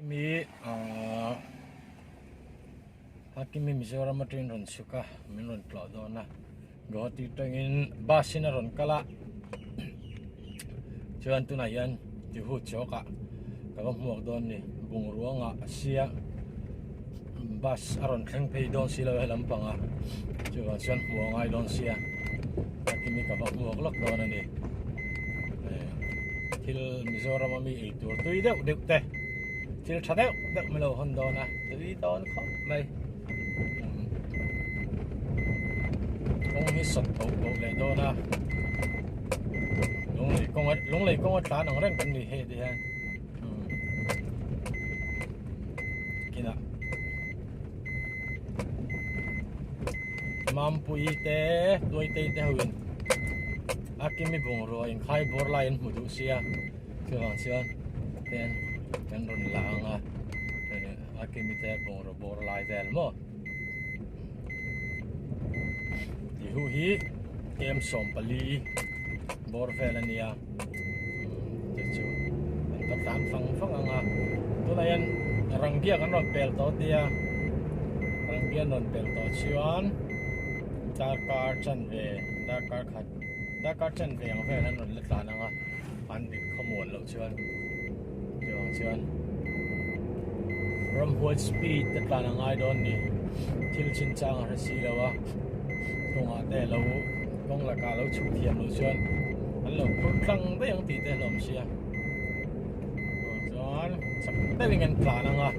Mi ahh Hakimi Mizoram atangin rawn chhuk a min rawn tlawh dawn a Guwahati atangin bus in a rawn kal a chuan tunah hian Tihu chawk ah ka va hmuak dawn a ni bungrua a sia bus a rawn thleng phei dawn si lo a helam pangah chuvang chuan hmuh a ngai dawn sia Hakimi ka va hmuak lawk dawn a ni. Thil Mizoram a mi ei tur tui deuh deuh te thil tha deuh deuh min lo hawn dawn a tui dawn khawp mai kawng hi sawt boh boh leh dawn a lunglei kawng lunglei kawng a tlan ang reng kan ni hei ti hian kinah Mampui te Tuaitei te ho in a kimi bungrua inkhai bawr lai an hmu duh sia chuvang chuan ten kan rawn la ang a a kimi te bungrua bawr lai vel maw tihu hi kem 14 bawr vel a nia te chu an va tlan fang fang ang a tunah hian ranggia kan rawn pel tawh tia ranggia an rawn pel tawh chuan darkar chanve darkar khat darkar chanve ang vel an rawn la tlan ang a an dik khawmuan loh chuan chuvang chuan ramhuai speed te tlan a ngai dawn ni thil chinchang a hre si lo a kawngah te lo kawng lakah lo chhuk thiam loh chuan an lo phur tlang daih ang tih te a hlawm sia chuan chak deuhin an tlan ang a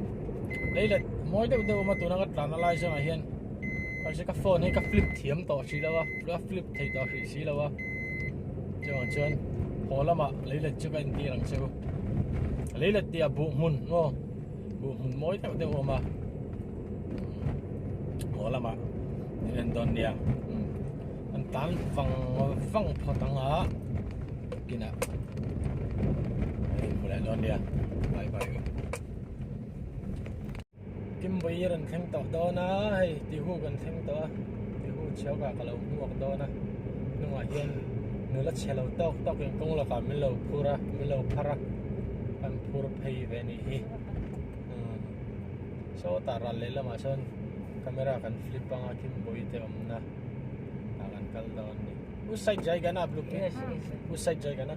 lei let mawi deuh deuh a awm a tuna ka tlan a lai zawngah hian mahse ka phone hi ka flip thiam tawh hrih lo a a flip thei tawh hrih si lo a chuvang chuan haw lamah lei let chu ka entir ang che u lei let tih ah buh hmun maw buh hmun mawi deuh deuh a awm a haw lamah in en dawn nia an tan vang vang phawt ang a kinah in hmu leh dawn nia bye bye u. Kimbawi rawn thleng tawh dawn a hei Tihu kan thleng tawh a Tihu chhiau ah ka lo hmuak dawn a hnungah hian nula chhe lo tawk tawk in kawng lakah min lo phur a min lo phar a kan phur phei ve a nih hi sawtah ral leh lamah sawn camera kan flip anga Kimbawi te awmna ah kan kal dawn a ni us side jayega na aap log bhi us side jayega na.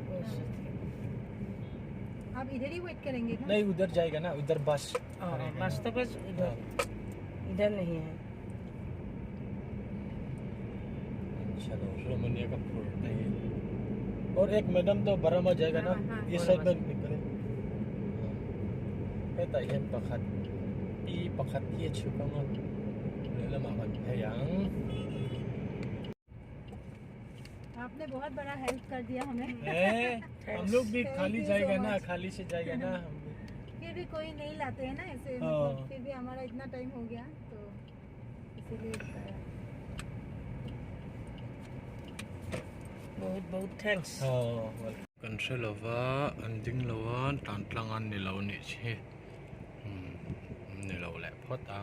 आप इधर ही वेट करेंगे ना नहीं उधर जाएगा ना उधर बस हाँ, बस तो बस उधर इधर नहीं है चलो रोमनिया का फूल नहीं और एक मैडम तो बरामा जाएगा ना हाँ, हाँ। इस साइड में निकले hetah hian pakhat pi pakhat hi a chhuk ang a lehlamah kan phei ang. आपने बहुत बड़ा हेल्प कर दिया हमें ए, हम लोग भी खाली जाएगा ना खाली से जाएगा ना हम भी। फिर भी कोई नहीं लाते हैं ना ऐसे हाँ। मतलब फिर भी हमारा इतना टाइम हो गया तो इसीलिए बहुत बहुत thanks kan hre lova an ding lo a tan tlang an ni lo nih chi umm ni lo leh phawt a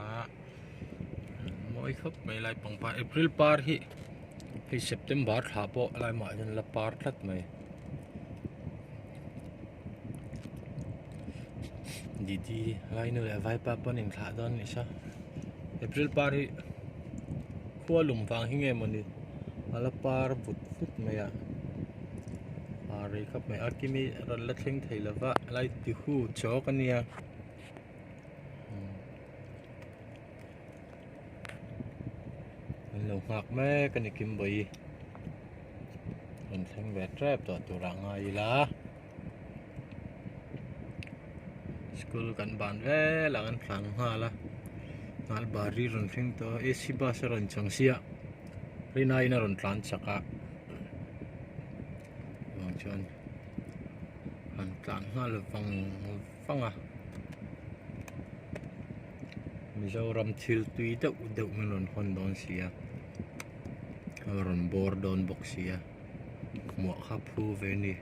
mawi khawp mai lai pangpar april par hi hei september thla pawh lai mah hian la par tlat mai didi lai nu leh vaipa pawh an inthlah dawn a nih saw april par hi khua lum vang hi nge mawni a la par vut vut mai a a rei khawp mai a kimi rawn la thleng thei lova lai ti hu chawk a nia. An lo nghak mek a ni Kimbawi rawn thleng ve tep tawh turah ngai ila school kan ban vel ang an tlan nghal a nghal bari rawn thleng tawh a ac bus a rawn chang sia rinaiin a rawn tlan chak a vang chuan an tlan nghal vang vang a Mizoram thil tui deuh deuh min rawn hawn dawn si a a rawn bawr dawn bawk si a hmuah kha phu ve a ni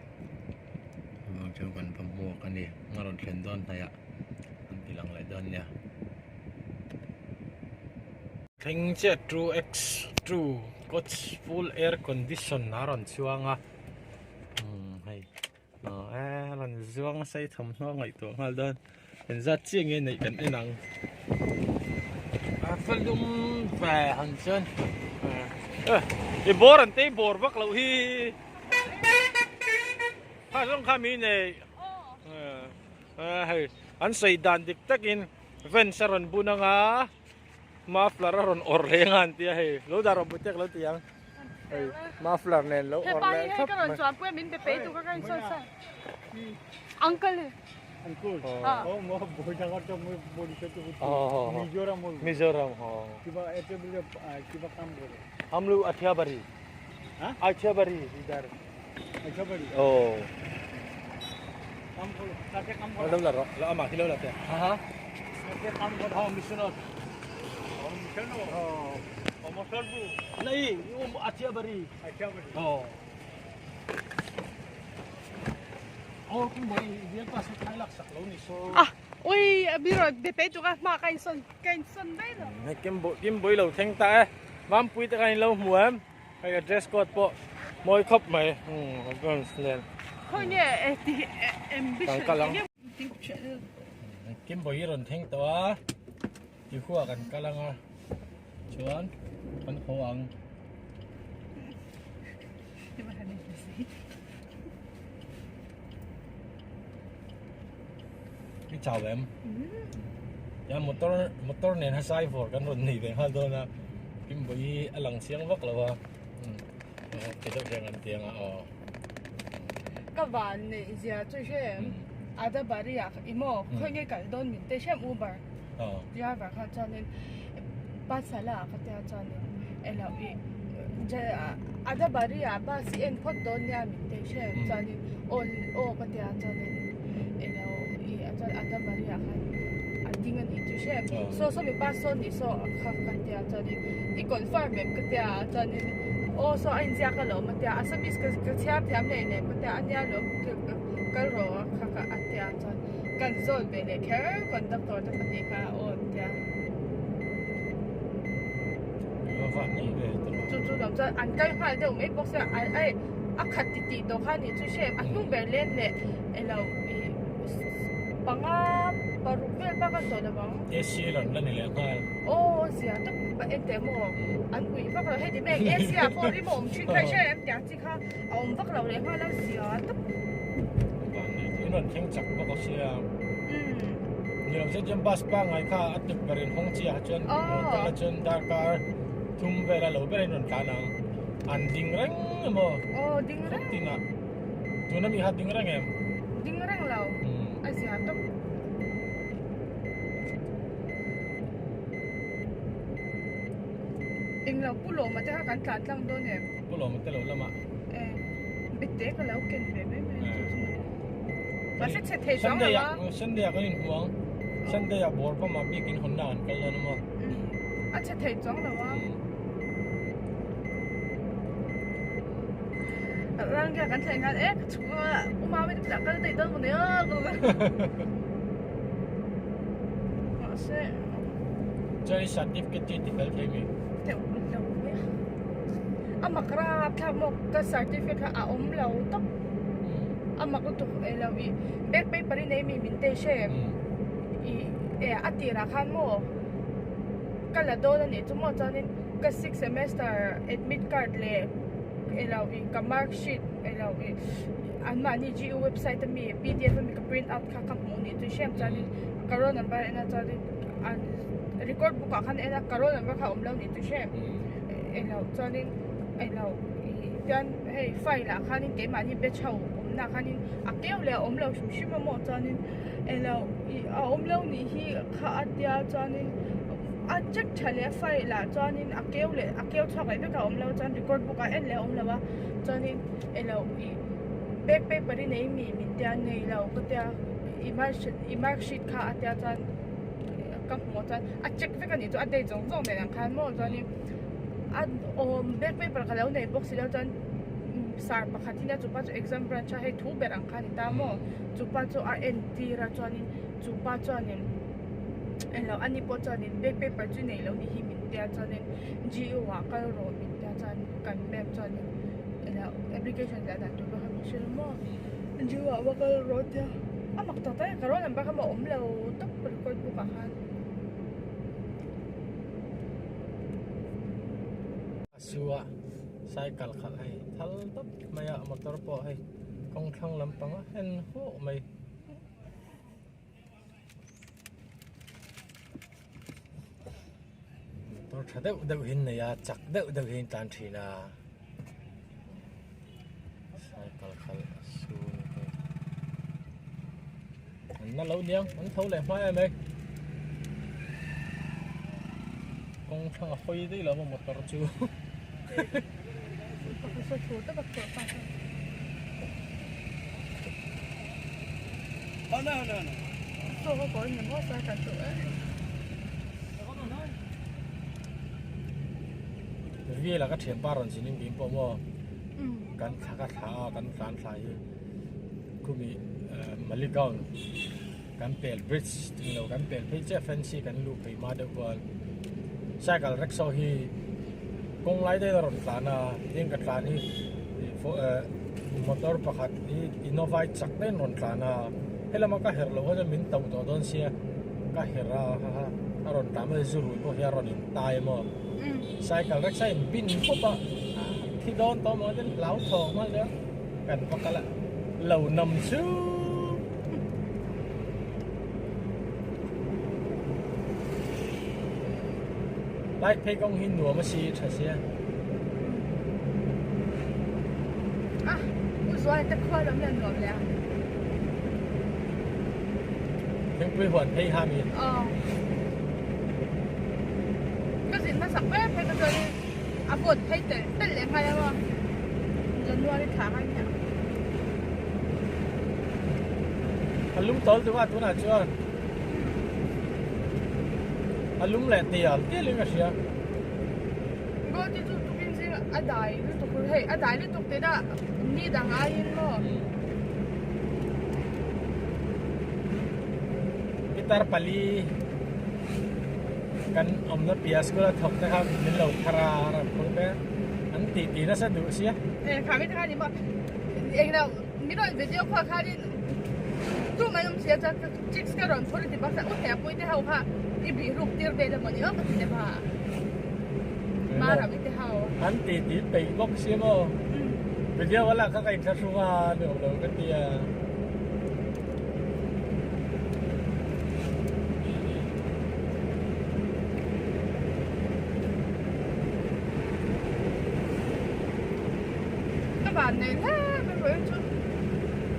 chuvang chuan kan va hmuak a ni a rawn thlen dawn hnaih ah an ti lang leh dawn nia. Thleng chiah two x two coach full air condition a rawn chuang a umm hei. Aw e rawn zuang nasa i thawmhnaw ngaihtuah nghal dawn. Engzat chiah nge neih kan en ang. A va lum ve han chuan i bawr an tei bawr vak loh hi kha zawng kha mi nei hei an sawi dan dik takin fence a rawn bun anga muffler a rawn awrh leh anga an tia hei lo dah rawh butek lo ti ang hei muffler nen lo awrh leh thlap mai. Mizoram हम लोग अठियाबारी अठियाबारी इधर oh lo ama khi lo la te ha ha oh missionot nahi Athiabari oh oh kum boi bial pa sa thai lak sak lo ni so Ah, ui, biro be pe tu ka ma kain son kain son dai lo. Hei kim boi kim boi lo thleng ta e Mampui te khan in lo hmu em hei a dress code pawh mawi khawp mai umm advance nen Khawi nge e ti ambition kan kal ang kim boi hi rawn thleng tawh a tihua kan kal ang a chuan kan haw ang. I chau em? Ya motor motor nen a sai vawr kan rawn nei ve nghal dawn a Kimbawi a lang chiang vak lo a ke deuh hian kan ti ang a aw. Ka van neih zia chu hre em Adabari ah i maw khawi nge kal dawn min te hrem Uber driver kha chuanin Pasala ah ka tia chuanin elo i Adabari ah bus i en phawt dawn nia min te hrem chuanin aw aw ka tia chuanin elo i chuan Adabari ah khan a ding a nih chu hrem saw saw mi bus sawn nih saw kha ka tia chuanin i confirm em ka tia chuanin aw saw a inziak alawm a tia Assamese ka chhiar thiam hlei nem ka tia a nia lawm kal rawh kha ka a tia chuan kan zawn ve leh kher conductor te pahnih kha aw an tia. Chu chu lam chuan an kal nghal deuh mai bawk sia a hei a khat ti tih tawh kha nih chu hre a hnung ber len leh elo ih panga paruk vel bak a ni tawh lo ang. AC rawn la ni leh nghal. Aw zia tak en teh maw an ui vak lo hei ti mek AC ah pawh rim a awm thin kha i hre em tiang chi kha a awm vak lo leh nghal a zia tak. In rawn thleng chak bawk a sia. Ni lo zet chuan bus pangngai kha a tuk ber in hawng chiah ah chuan kal a chuan darkar thum vel a lo ber in rawn tlan ang. An ding reng emaw? Aw ding reng. Tinah tuna mi kha ding reng em? Ding reng lo. A zia tawp. Englo Pu Lawma te kha kan tlan tlang dawn em? Pu Lawma te lo lamah. E bete ka lo ken ve mai mai chu chu mawle. Mahse chhe thei chuang lo a. Sunday ah kan inhmu ang. Sunday ah bawr pawm ah biakin hawnna kan kal dawn a maw. A chhe thei chuang lo a. Rangya kan thlen khan e ka chhung a u Mami te bulah kal daih dawn maw ni a. Mahse. Chuan i certificate chu i ti fel thei mi? Teuh lo mai a. A mak rapthlak maw ka certificate kha a awm lo tawp. A mak lutuk e lo i back paper i nei mi min te hre em? I e a tirah khan maw ka la dawn a nih chu maw chuanin ka sixth semester admit card leh e lo i ka mark sheet e lo i anmahni GU website ami pdf ami ka print out kha ka hmuh nih chu hriam chuanin ka roll number en a chuanin an record book ah khan en a ka roll number kha a awm lo nih chu hriam e lo chuanin e lo ih tian hei file ah khanin keimahni batch ho awmna ah khanin a keu leh a awm lo hrim hrim a maw chuanin e lo ih a awm lo nih hi kha a tia chuanin a check tha leh a file ah chuanin a keu leh a keu chhuak leh vek a awm lo chuan record book ah en leh a awm lo a chuanin e lo ih back paper i nei mi min tia nei lo ka tia i mark sheet i mark sheet kha a tia chuan ka hmuh chuan a check vek a nih chu a date zawng zawng nen ang khan maw chuanin a awm back paper ka lo nei bawk si lo chuan sar pakhat in a chupa chu exam branch a hei thu ber ang kha a ni ta maw chupa chu a entir a chuanin chupa chuanin englo ani pawh chuanin back paper chu nei lo ni hi min tia chuanin G U ah kal rawh min tia chuan kan map chuanin englo application ziah dan tur pawh kha min hrilh maw G U ah va kal rawh tia. A mak tak tak e, ka roll number kha maw awm lo tawp record book ah khan. A su a cycle khalh hei thal tawp mai a motor pawh hei kawng thlang lampang a en huauh mai. Motor tha deuh deuh hi an nei a chak deuh deuh hi an tlan thin a cycle khalh a su te an na lo niang an tho leh hma em e kawng thlang a hawi daih lo a motor chu. Vela ka thianpa rawn zin in bim pawh maw kan thla ka thla a kan tlan thla hi khumi Maligaon kan pel bridge tih lo kan pel phei chiah fancy kan luh phei hma deuh khuan cycle rickshaw hi kawng lai daih a rawn tlan a tin ka tlan hi motor pakhat hi innova hi chak deuhin rawn tlan a helama ka herh loh kha chuan min tauh tawh dawn sia ka herh a a rawn tlan mai zu rui pawh hi a rawn in tai a maw cycle rickshaw in bin pawp a thi dawn tawh maw chuan hlauthawng hman zel. Kan va kal a lo nam chu. Bike phei kawng hi nuam a si tha sia. Ah, u zual te khua lam le nuam le a. Thingpui huan phei ha mi. Ờ. Ka zin hmasak ber phei ka chuan in A vawt phei telh telh leh nghal emaw January thla kha nia. A lum tawl duh a tunah chuan a lum leh tial tial in ka hria. Gold hi chu tukin zing a dai lutuk hei a dai lutuk tih na ni dang aiin maw. Pitar pali. Kan awmna piah school a thawk te kha min lo thar a a rawn phur mek an tih tih nasa duh sia. E kha mi te kha ni maw englo min rawn video khaw khanin tu mai awm sia chuan chicks ka rawn phur ti bawk sia u hlepui te ho kha i bih ruk tir vel emaw ni aw ka ti deuh a mara mi te ho. An tih tih peih bawk sia maw video a lak kha ka inthlahrung a ni awm lo ka tia. Ka van nei hle mai pawh chu.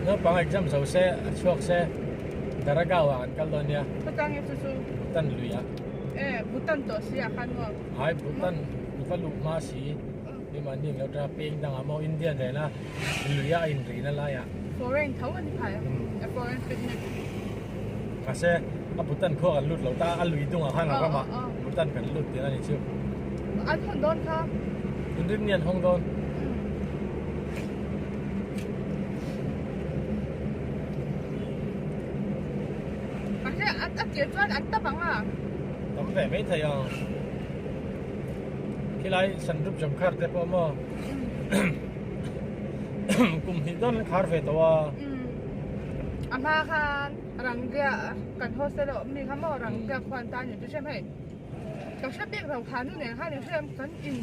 Naupang exam zo se a chhuak se Daragaon ah an kal dawn nia. Khawtlang nge chu chu? Bhutan lui ah. E Bhutan tawh si ah khan maw? Hai Bhutan va luh hma si. Keimahni ang lo tana peng dangah maw India nena lui a inrihna laiah. Foreign tho a ni phai a foreign picnic. Mahse a Bhutan khua kan lut lo ta a lui dungah khan a ramah Bhutan kan lut tih a ni chu. An hawn dawn kha. Inrinni an hawng dawn. Mahse a tir chuan an tam ang a. Tam ve mai thei ang. Khilai Sandrup Jamkhar te pawh maw kum hnih dawn an khar ve tawh a. A hma khan Ranglia kan hostel a awm mi kha maw Ranglia khuan tan in chu hrem hei ka hre bik lo kha nu nen khan in hrem kan in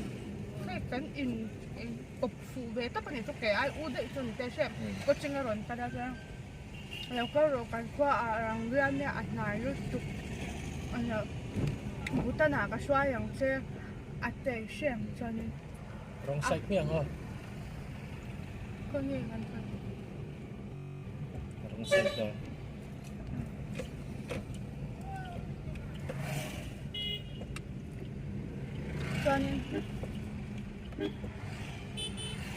hei kan in kawp fuh ve tawp a ni chu ke ai u daih chu ni te hrem coaching a rawn kal a chuan lo kal rawh kan khua ah Ranglia nia a hnai lutuk a nia Bhutan ah ka hruai ang che a tei hrem chuanin. Rawng saih hmiah ang aw. Khaw nge kan kal? Rawng saih dawn. Chuanin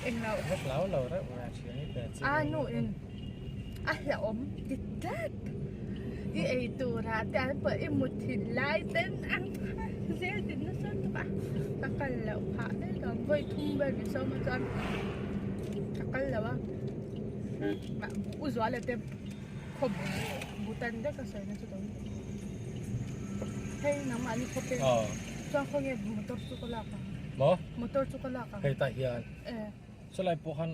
englo. Vek lau lo reuh a thian i pe chi. A nu in a hlauhawm ti tlat. I ei turah te an pawh i mut thin lai ten ang zel din nasa lutuk a ka kal loh phah daih lo vawi thum vel min sawm a chuan ka kal lo a u zuala te khaw Bhutan vek a sawi na chu tawh hei nangmahni khaw peng chuan khawnge motor chu ka lak ang maw motor chu ka lak ang hei tah hian e. Salai pawh khan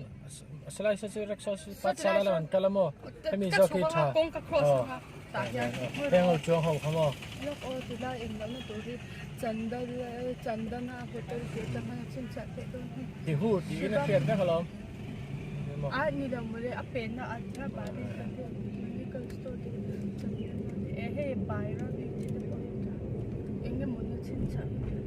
salai sa chu rickshaw chu pathsala lam an kal a maw hemi zawk hi tha kawng ka cross anga tah hian heng ho chuang ho kha maw lawk aw tilai englohna tur hi chandal chandana hotel tih atang khan a chhinchhiah theih dawn hi Tihu tiin a hriat vek alawm a ni lo mawle a penna a thla bari medical store te chandana e hei bairabi tih te pawh hi a tha eng emaw na chhinchhiah na tur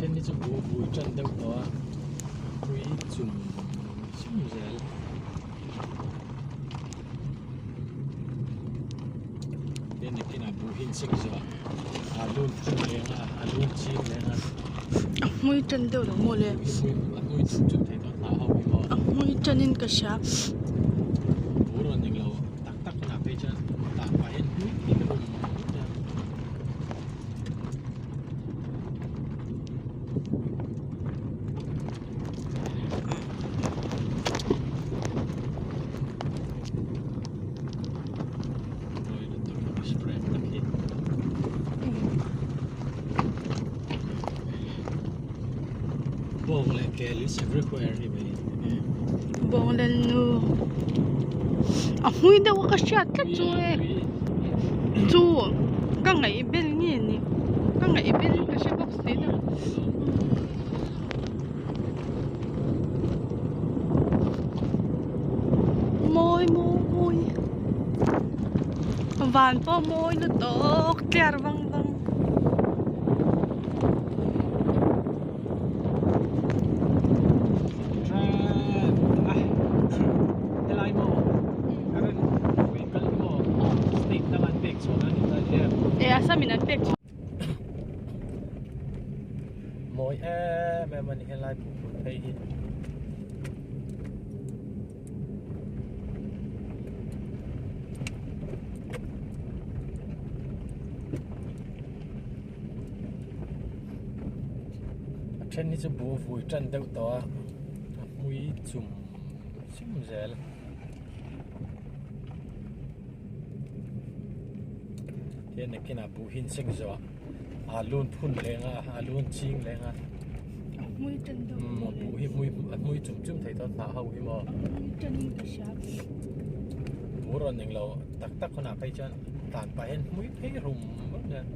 Then hi chu bu bui tan deuh tawh a pui chum chum zel. Tin nakinah buh hi an seng zawh a alu an phun leng a alu an ching leng a. A hmui tan deuh lo maw le? A hmui chum chum thei dawn hnah ho hi maw? A hmui tanin ka hria. Bur rawn eng lo tak tak hunah phei chuan tah pah hian hmui hi ka rum rum a. Bawng leh kel is everywhere ni mai. Bawng leh nu a hmui deuh a ka hriat tlat chu e chu ka ngaih bel nge ni ka ngaih bel ka hre bawk si lo. Mawi mawi van pawh mawi lutuk tliar vang vang. Helai maw current pui kal hi maw state dang an pek chhuah a ni ta em. E Assam in an pek chhuah. Mawi em em a ni helai pui phei hi. A then hi chu bu vui tan deuh tawh a a hmui chum chum zel. Tihian nakinah buh hi an seng zawh a alu an phun leng a alu an ching leng a A hmui tan deuh umm a buh hi hmui a hmui chum chum thei dawn hnah ho hi maw a hmui tanin ka hria bur rawn englo tak tak hunah phei chuan tlan pah hian hmui phei rum rum hian.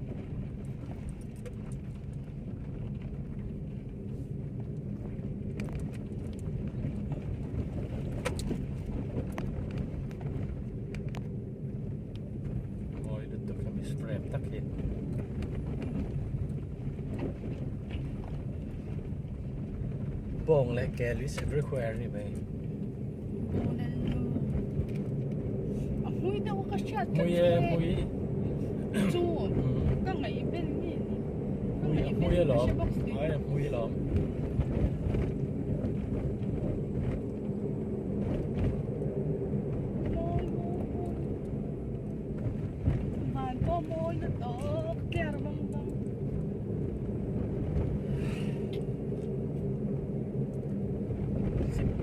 Mawi lutuk hemi frame tak hi. Bawng leh kel is everywhere ni mai. A hmui deuh ka hriat Hmui e hmui. Chu ka ngaih bel nge ni. Ka Hmui ngaih hmui bel ka alawm. hre bawk si. Ai a hmui alawm. Mawi mawi mawi. Van pawh mawi lutuk tliar vang vang.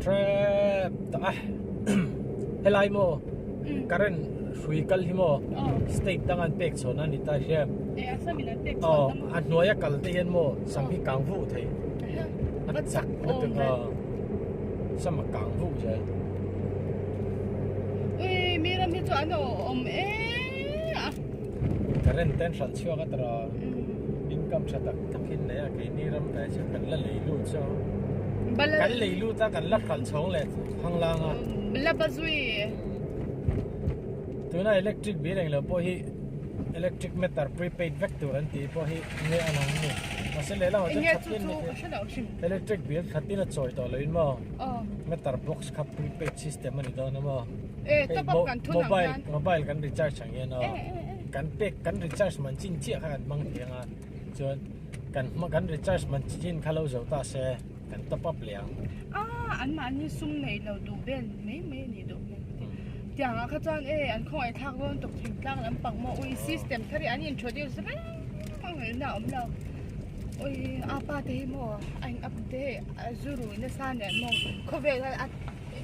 Trap tawh a helai maw current hrui kal hi maw state dang an pek chhawn a ni ta hian aw a hnuai a kal te hian maw sam hi kang vuh thei a chak lutuk a sam a kang vuh zel. Ui mi ram hi chu an awm em a. Current te an hralh chhuak a tawrh a income tha tak tak hi an nei a keini ram ve chu kan la lei lut chu kan lei lut a kan la hralh chhawng leh hang lang a. La ba zui. Tuna electric bill englo pawh hi electric meter prepaid vek tur an tih pawh hi nge an ang ni. Mahse lehlamah chuan thatin electric bill thatin a chawi tawh loin maw meter box kha prepaid system a ni dawn a maw. Mobile mobile kan recharge ang hian aw kan pek kan recharge man chin chiah kha kan hmang thei ang a chuan kan hma kan recharge man chin kha lo zo ta se kan top up leh ang. Ah an mahni sum nei lo duh vel mai mai a nih duh hmel ka ti. Tiang ah kha chuan e an khawngaih thlak dawn tawk thingtlang lampang maw ui system thar hi an introduce reng ang ngaihna a awm lo. Oi apa te hi maw a in up te a zu rui nasa nen maw khawvel a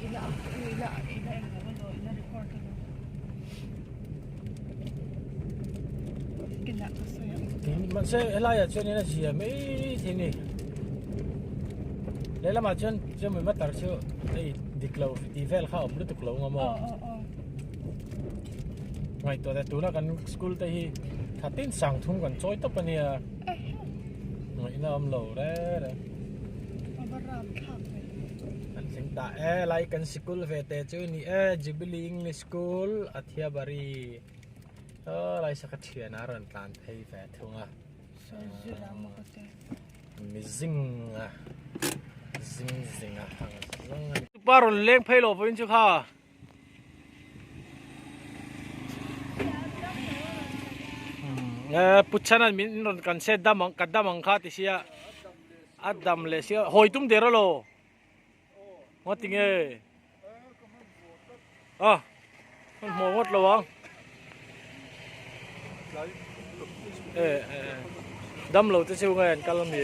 ila ila ila englo emaw ila record emaw kinah ka sawi ang. Tin mahse helai ah chuan in a zia mai thei a ni lehlamah chuan chumi matar chu hei dik lo tih vel kha a awm lutuk lo ang maw. Ngaihtuah te tuna kan school te hi thatin sang thum kan chawi tawp a nia ngaihna awm lo reng reng kan thleng ta e lai kan sikul ve te chu ni e Jubilee English School Athiabari helai saka thian a rawn tlan phei ve thung a mizing a zing zing a ang zawng a ni. Pa rawn leng phei lo vawiin chu kha. Pu Chhanan min rawn kan se dam ang ka dam ang kha ti sia a dam leh sia hawi tum der alo ngaw ti nge a hman hmuh ngawt lo ang e e dam lo te chu nge an kal ami.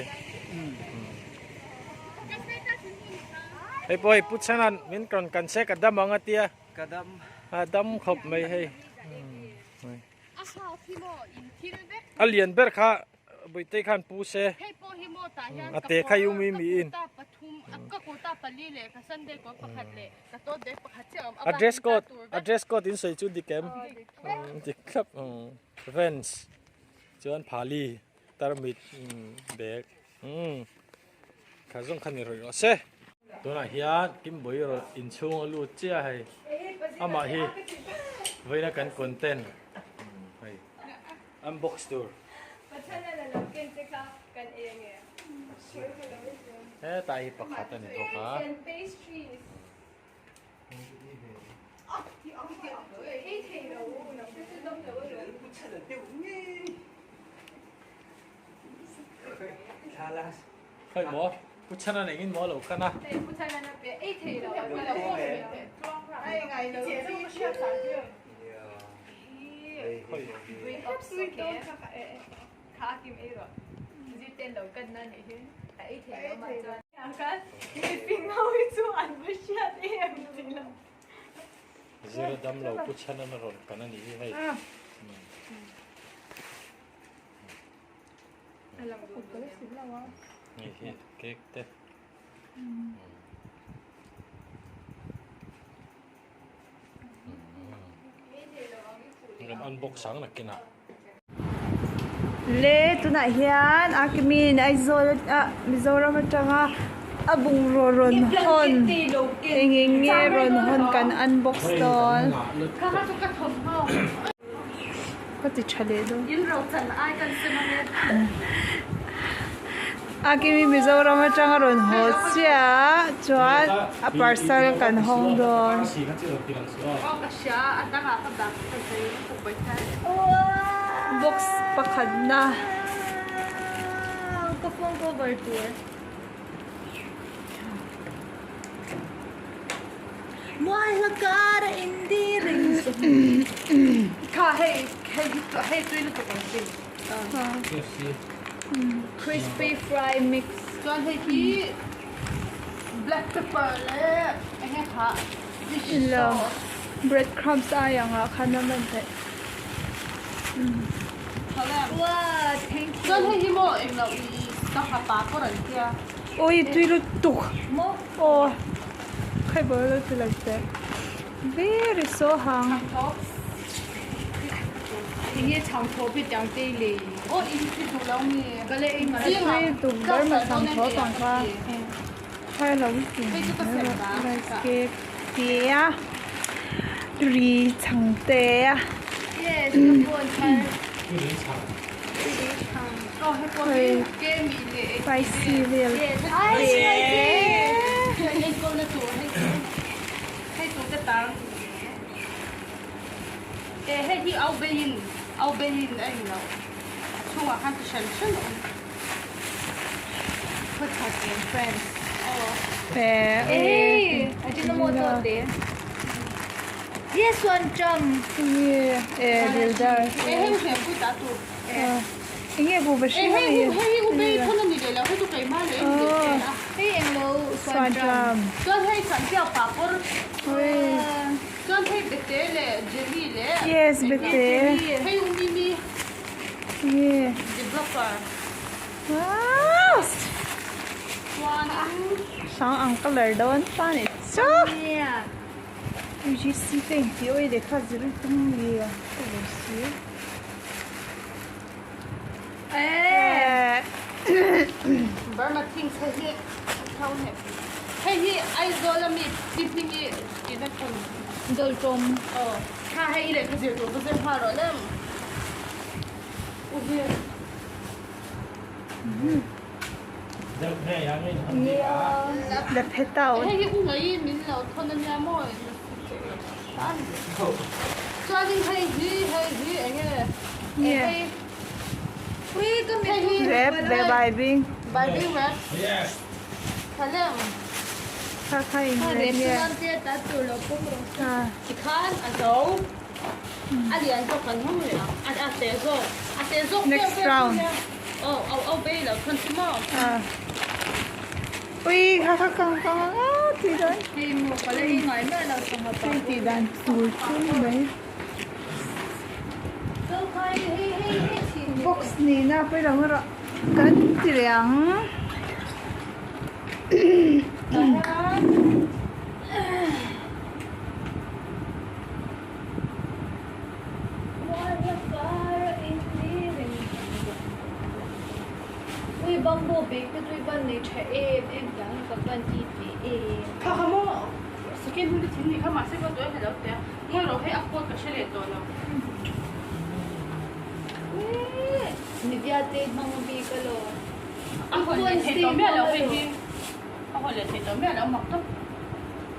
Hei pawh hei Pu Chhanan min rawn kan se ka dam ang a tia. Ka dam. A dam khawp mai hei. A lian ber kha Buitei khan pu se. A te kha i umi mi in. A dress code a dress code in sawi chu dik em? Dik thlap. Vans chuan phali tarmit bag. Umm kha zawng kha ni rawih rawh se. Tunah hian Kimbawi rawh inchhung a lut chiah hei amah hi vawiina kan content hei unbox tur hetlai hi pakhat a ni bawk a. Hei maw Pu Chhana nengin maw lo kan a. Zira dam lo Pu Chhana na rawn kan a nih hi hei. Hei hi cake te. Kan unbox ang nakinah. Le tunah hian Akimin Aizawl ah Mizoram atanga a bungraw rawn hawn eng eng nge rawn hawn kan unbox dawn. Ka ti tha leh dawn. A kimi Mizoram atanga rawn haw chiah chuan a parcel kan hawng dawn. Box pakhat na. Crispy fry mix chuan hei hi black pepper leh eng nge kha fish sauce bread crumbs ai ang ah khan a man theih chuan hei hi maw englo i sangha pa pawh an tia Ui tui lutuk aw khai bawr lo ti lo teh very so hang. Tui tuk ber mai chhang tho pang kha khai lo ti rice cake te a ri chhang te a. Spicy vel te Enge kuhva hring a ni. Hei u bei thon a ni leh lo hei chu keimah leh em leh chen a. Hei englo Suantram. Chuan hei Santiago papawr. Chuan hei bete leh jelly leh. Yes bete. Hei u mimi. Nge. Developer. Wow. Chuan. Sang ang colour dawn chuan i chu. UGC te engti awi lehkha zir tum nge ka lo si. Burma things hei hi tho ni hei hi Aizawl ami ti hming i tihna thun Dawltawm aw kha hei i lehkha zir tur ka zir nghal rawh lem u hi La phe tau hei hi u ngai min lo thawn ania maw chuanin hei hi hei hi enge hei Rep ve baibing. Baibing rep. Thalem. Kha kha in rep nge. Tikhan a zo. A lian zawk kan hawng leh ang. A te zawk. A te zawk Next round. Oh, au au bei lo khan chu maw. Ui kha kha kang kang a ti dan. Hei maw ka la ei ngai miah lo sangha pa. Hei ti dan tur chu ni mai. Box nihna pawh ilo rawh kan ti leh ang. Ui bamboo bag te chu i ban nei tha em em tiang ka ban ti ve em. Kha kha maw second hun te thing ni kha mahse ka tuai hlelo tia ngawi rawh hei a code ka hre leh tawh lo. Nivea te hmang bik alawm. A hawn leh theih tawh miah lo hei hi a hawn leh theih tawh miah lo mak tawp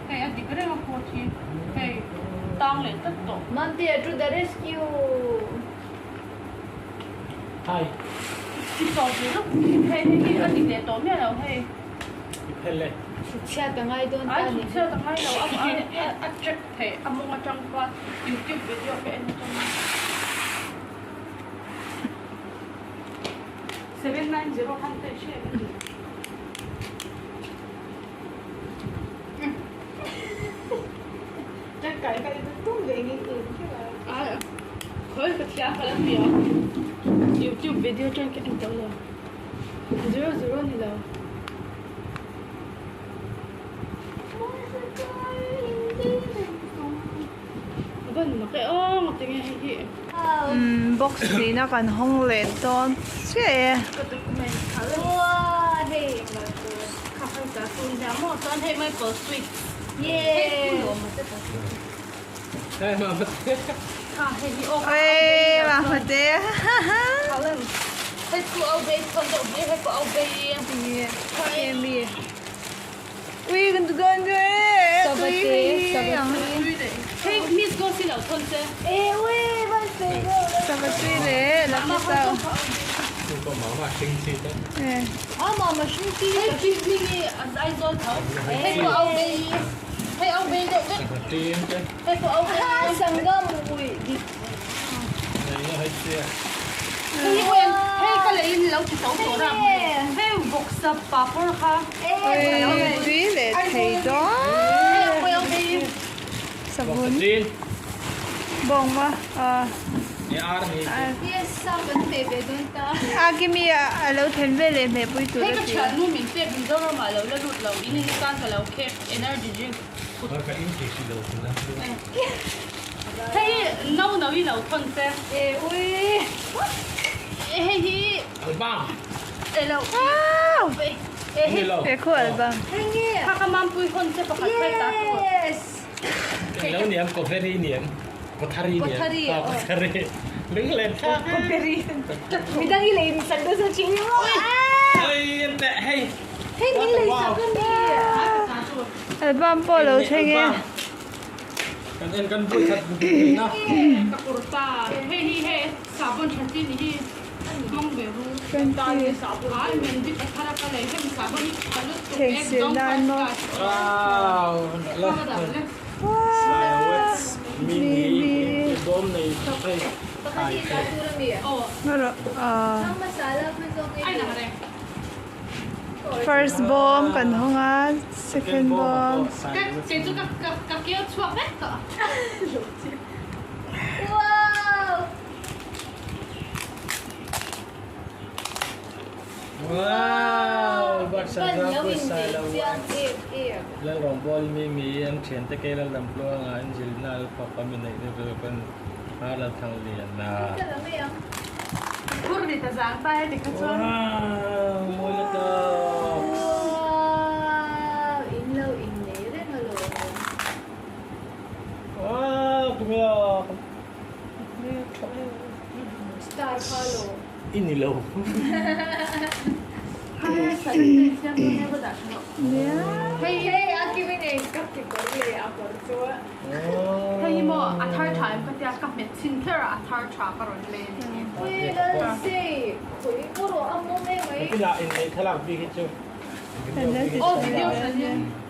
hei a dik reng a code hi hei tang leh tlat tawh. Mamte to the rescue. Hi. I tawp ve lawk hei hei hi a dik leh tawh miah lo hei. I phel e. Chhutchhiat a ngai dawn ta ni. Ai chhutchhiat a ngai lo a a check theih a mawng atang khan youtube video ka en atang 790 khan ka hre em ani. Tangkai ka in tum ve nge em kher a. Ai khawi ka thiam ka la ti a youtube video atang ka en tawh lo 00 ni lo. Van mak e aw ngatinge hei hi. Umm box nihna kan hawng leh dawn chiah e. Ka document kha le. Uaa hei englo chu. Kha hei ta chu nia maw chuan hei maple sweet. Yay. Hei ma ma te. Kha hei hi aw. Oi ma ma te. Kha lem. Hei chu au bei thon deuh hi hei pawh au bei. Nge mi. Ui kan tu dawn chu e. Savate savate. Hei miss go si lo thon che. E ui van sei go. Savate le la phe tau. Chu pawh mama hring chi te. A mama hring chi. Hei chi hming hi Aizawl tho. Hei pawh au bei. Hei au bei deuh vek. Sangha te. Hei pawh au bei. Sangha ui dik. Nei hei chi. Hei hei ka lei in lo ti to tawh ra. Hei vawksa papawr kha. Ui tui leh thei dawn. Hei au bei au bei. Savun. Bawng ma a. Ni ar ni. Yes sa kan pe ve dawn ta. A kimi a lo then ve leh hmeh pui tur a Hei ka ti. thian nu min pek Mizoram ah lo la lut lo in in tan ka lo khek energy drink. Ka in thei si lo tuna. Hei no no i lo thawn che. E ui. Hei hi. Album. E lo. Wow. E hei. E khu album. Hei nge. Kha ka mampui hawn che pakhat phei ta tur. Yes. Lo niam Kothari niam Kothari niam Kothari Kothari lung len thlak Kothari midang i lei sak dawn sa chin maw oi an teh hei hei min lei sak a ni album pawh lo thleng e kan en kan bui khat na ka kurta hei hi hei sabon tha chi ni hi mong ve ru ai men bit a thara ka lei hem sabon hi tha lutuk Thei sil nan maw wow la wow mini bawm nei tak hei. First bawm kan hawng a second bawm. Lalrawngbawlin mi mi an thiante kei Laldam Tluanga Angelina Lalfapa mi neih deuh deuh pawn Hmar Lalthangliana. Wow mawi lutuk. Wow tumia. I ni lo. Inneih thlalak bik hi chu video bik hi.